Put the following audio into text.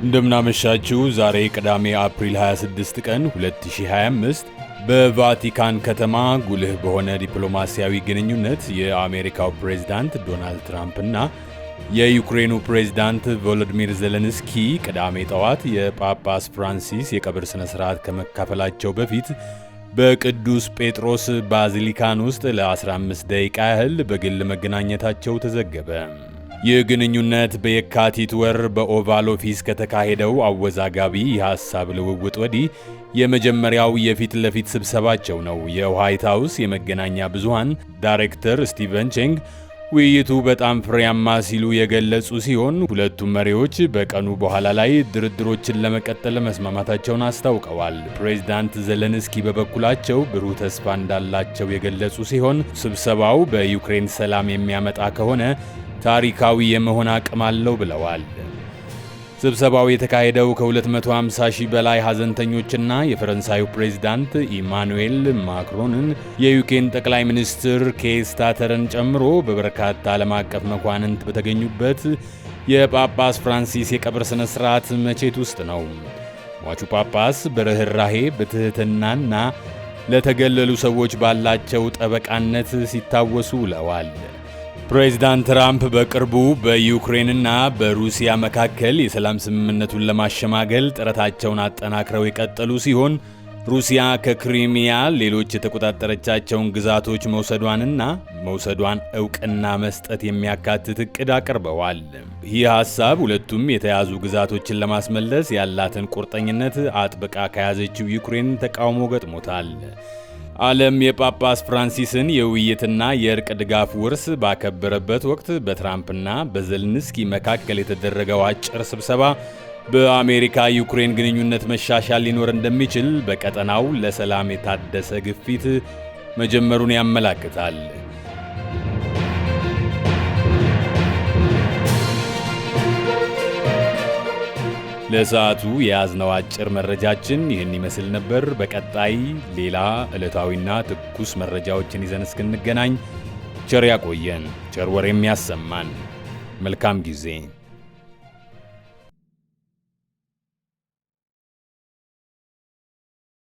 እንደምን አመሻችሁ። ዛሬ ቅዳሜ አፕሪል 26 ቀን 2025 በቫቲካን ከተማ ጉልህ በሆነ ዲፕሎማሲያዊ ግንኙነት የአሜሪካው ፕሬዝዳንት ዶናልድ ትራምፕ እና የዩክሬኑ ፕሬዝዳንት ቮሎዲሚር ዜሌንስኪ ቅዳሜ ጠዋት የጳጳስ ፍራንሲስ የቀብር ሥነ ሥርዓት ከመካፈላቸው በፊት በቅዱስ ጴጥሮስ ባዚሊካን ውስጥ ለ15 ደቂቃ ያህል በግል መገናኘታቸው ተዘገበ። ይህ ግንኙነት በየካቲት ወር በኦቫል ኦፊስ ከተካሄደው አወዛጋቢ የሐሳብ ልውውጥ ወዲህ የመጀመሪያው የፊት ለፊት ስብሰባቸው ነው። የዋይት ሃውስ የመገናኛ ብዙሃን ዳይሬክተር ስቲቨን ቼንግ ውይይቱ በጣም ፍሬያማ ሲሉ የገለጹ ሲሆን፣ ሁለቱም መሪዎች በቀኑ በኋላ ላይ ድርድሮችን ለመቀጠል መስማማታቸውን አስታውቀዋል። ፕሬዚዳንት ዘለንስኪ በበኩላቸው ብሩህ ተስፋ እንዳላቸው የገለጹ ሲሆን፣ ስብሰባው በዩክሬን ሰላም የሚያመጣ ከሆነ ታሪካዊ የመሆን አቅም አለው ብለዋል። ስብሰባው የተካሄደው ከ250 ሺህ በላይ ሐዘንተኞችና የፈረንሳዩ ፕሬዝዳንት ኢማኑኤል ማክሮንን፣ የዩኬን ጠቅላይ ሚኒስትር ኬር ስታርመርን ጨምሮ በበርካታ ዓለም አቀፍ መኳንንት በተገኙበት የጳጳስ ፍራንሲስ የቀብር ሥነ ሥርዓት መቼት ውስጥ ነው። ሟቹ ጳጳስ በርኅራሄ፣ በትሕትናና ለተገለሉ ሰዎች ባላቸው ጠበቃነት ሲታወሱ ውለዋል። ፕሬዚዳንት ትራምፕ በቅርቡ በዩክሬንና በሩሲያ መካከል የሰላም ስምምነቱን ለማሸማገል ጥረታቸውን አጠናክረው የቀጠሉ ሲሆን፣ ሩሲያ ከክሪሚያ ሌሎች የተቆጣጠረቻቸውን ግዛቶች መውሰዷንና መውሰዷን እውቅና መስጠት የሚያካትት እቅድ አቅርበዋል። ይህ ሐሳብ ሁለቱም የተያዙ ግዛቶችን ለማስመለስ ያላትን ቁርጠኝነት አጥብቃ ከያዘችው ዩክሬን ተቃውሞ ገጥሞታል። ዓለም የጳጳስ ፍራንሲስን የውይይትና የእርቅ ድጋፍ ውርስ ባከበረበት ወቅት በትራምፕና በዘልንስኪ መካከል የተደረገው አጭር ስብሰባ በአሜሪካ ዩክሬን ግንኙነት መሻሻል ሊኖር እንደሚችል በቀጠናው ለሰላም የታደሰ ግፊት መጀመሩን ያመላክታል። ለሰዓቱ የያዝነው አጭር መረጃችን ይህን ይመስል ነበር። በቀጣይ ሌላ ዕለታዊና ትኩስ መረጃዎችን ይዘን እስክንገናኝ ቸር ያቆየን፣ ቸር ወሬም ያሰማን። መልካም ጊዜ።